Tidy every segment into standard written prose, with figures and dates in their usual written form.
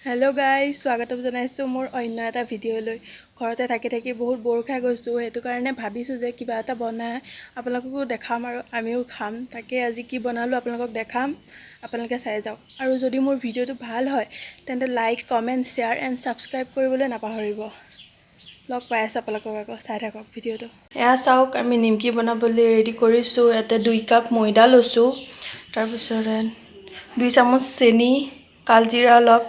Hello' guys, স্বাগতম জনাইছোঁ মোৰ অন্য এটা ভিডিঅ'লৈ। ঘৰতে থাকি থাকি বহুত ব'ৰ খাই গৈছোঁ, সেইটো কাৰণে ভাবিছোঁ যে কিবা এটা বনাই আপোনালোককো দেখাম আৰু আমিও খাম। তাকে আজি কি বনালোঁ আপোনালোকক দেখাম, আপোনালোকে চাই যাওক। আৰু যদি মোৰ ভিডিঅ'টো ভাল হয় তেন্তে like, comment, share and subscribe কৰিবলৈ নাপাহৰিব। লগ পাই আছোঁ আপোনালোকক, আকৌ চাই থাকক ভিডিঅ'টো। এয়া চাওক, আমি নিমকি বনাবলৈ ৰেডি কৰিছোঁ। ইয়াতে 2 কাপ ময়দা লৈছোঁ, তাৰপিছতে 2 চামুচ চেনি, কালজিৰা অলপ,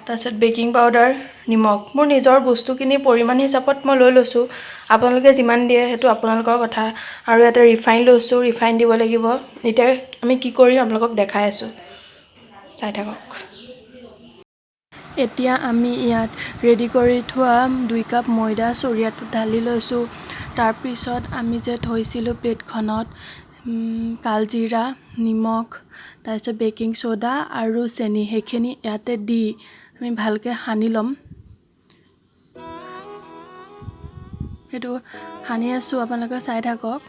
তাৰপিছত বেকিং পাউডাৰ, নিমখ। মোৰ নিজৰ বস্তুখিনি পৰিমাণ হিচাপত মই লৈ লৈছোঁ, আপোনালোকে যিমান দিয়ে সেইটো আপোনালোকৰ কথা। আৰু ইয়াতে ৰিফাইন লৈছোঁ, ৰিফাইন দিব লাগিব। এতিয়া আমি কি কৰিম আপোনালোকক দেখাই আছোঁ, চাই থাকক। এতিয়া আমি ইয়াত ৰেডি কৰি থোৱা 2 কাপ ময়দা চৰিয়াটোত ঢালি লৈছোঁ। তাৰপিছত আমি যে থৈছিলোঁ প্লেটখনত কালজিৰা, নিমখ, তাৰপিছত বেকিং চ'ডা আৰু চেনি, সেইখিনি ইয়াতে দি আমি ভালকৈ সানি ল'ম। সেইটো সানি আছোঁ, আপোনালোকে চাই থাকক।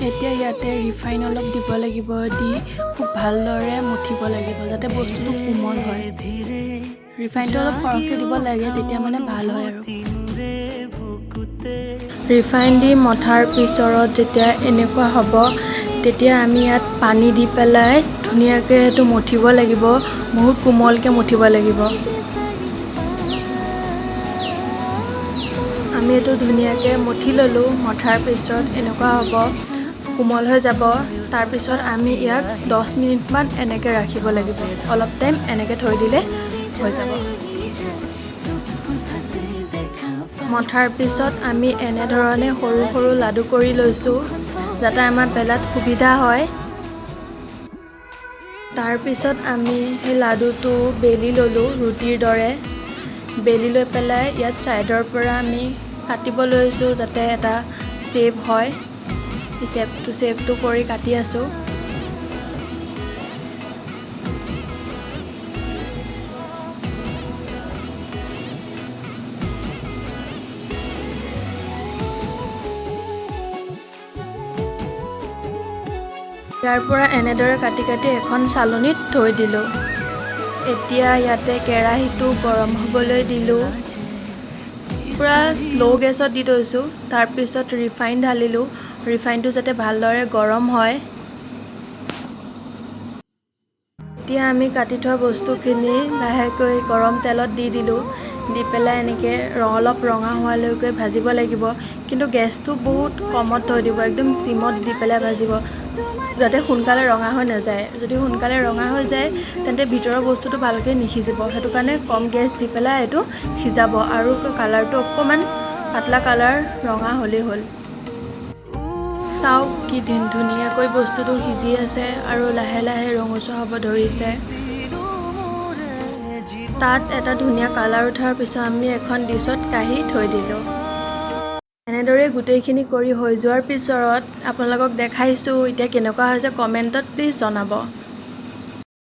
এতিয়া ইয়াতে ৰিফাইন অলপ দিব লাগিব, দি খুব ভালদৰে মুঠিব লাগিব যাতে বস্তুটো কোমল হয়। ৰিফাইনটো অলপ সৰহকৈ দিব লাগে, তেতিয়া মানে ভাল হয়। আৰু ৰিফাইন দি মঠাৰ পিছত যেতিয়া এনেকুৱা হ'ব তেতিয়া আমি ইয়াত পানী দি পেলাই ধুনীয়াকৈ সেইটো মঠিব লাগিব, বহুত কোমলকৈ মঠিব লাগিব। আমি এইটো ধুনীয়াকৈ মঠি ল'লোঁ। মঠাৰ পিছত এনেকুৱা হ'ব, কোমল হৈ যাব। তাৰপিছত আমি ইয়াক 10 মিনিটমান এনেকৈ ৰাখিব লাগিব, অলপ টাইম এনেকৈ থৈ দিলে হৈ যাব। মঠাৰ পিছত আমি এনেধৰণে সৰু সৰু লাডু কৰি লৈছোঁ যাতে আমাৰ পেলাত সুবিধা হয়। তাৰপিছত আমি সেই লাডুটো বেলি ল'লোঁ ৰুটিৰ দৰে। বেলি লৈ পেলাই ইয়াত ছাইডৰ পৰা আমি কাটিব লৈছোঁ যাতে এটা শ্বেপ হয়। শ্বেপটো কৰি কাটি আছোঁ। ইয়াৰ পৰা এনেদৰে কাটি কাটি এখন চালনীত থৈ দিলোঁ। এতিয়া ইয়াতে কেৰাহীটো গৰম হ'বলৈ দিলোঁ, পূৰা শ্ল' গেছত দি থৈছোঁ। তাৰপিছত ৰিফাইন ঢালিলোঁ, ৰিফাইনটো যাতে ভালদৰে গৰম হয়। এতিয়া আমি কাটি থোৱা বস্তুখিনি লাহেকৈ গৰম তেলত দি দিলোঁ। দি পেলাই এনেকৈ অলপ ৰঙা হোৱালৈকে ভাজিব লাগিব, কিন্তু গেছটো বহুত কমত থৈ দিব, একদম চিমত দি পেলাই ভাজিব যাতে সোনকালে ৰঙা হৈ নাযায়। যদি সোনকালে ৰঙা হৈ যায় তেন্তে ভিতৰৰ বস্তুটো ভালকৈ নিসিজিব, সেইটো কাৰণে কম গেছ দি পেলাই এইটো সিজাব। আৰু কালাৰটো অকণমান পাতলা কালাৰ ৰঙা হ'লেই হ'ল। চাওক কি ধুনীয়াকৈ বস্তুটো সিজি আছে আৰু লাহে লাহে ৰঙচুৱা হ'ব ধৰিছে। তাত এটা ধুনীয়া কালাৰ উঠাৰ পিছত আমি এখন ডিছত কাঢ়ি থৈ দিলোঁ। এনেদৰে গোটেইখিনি কৰি হৈ যোৱাৰ পিছত আপোনালোকক দেখাইছোঁ এতিয়া কেনেকুৱা হৈছে, কমেণ্টত প্লিজ জনাব।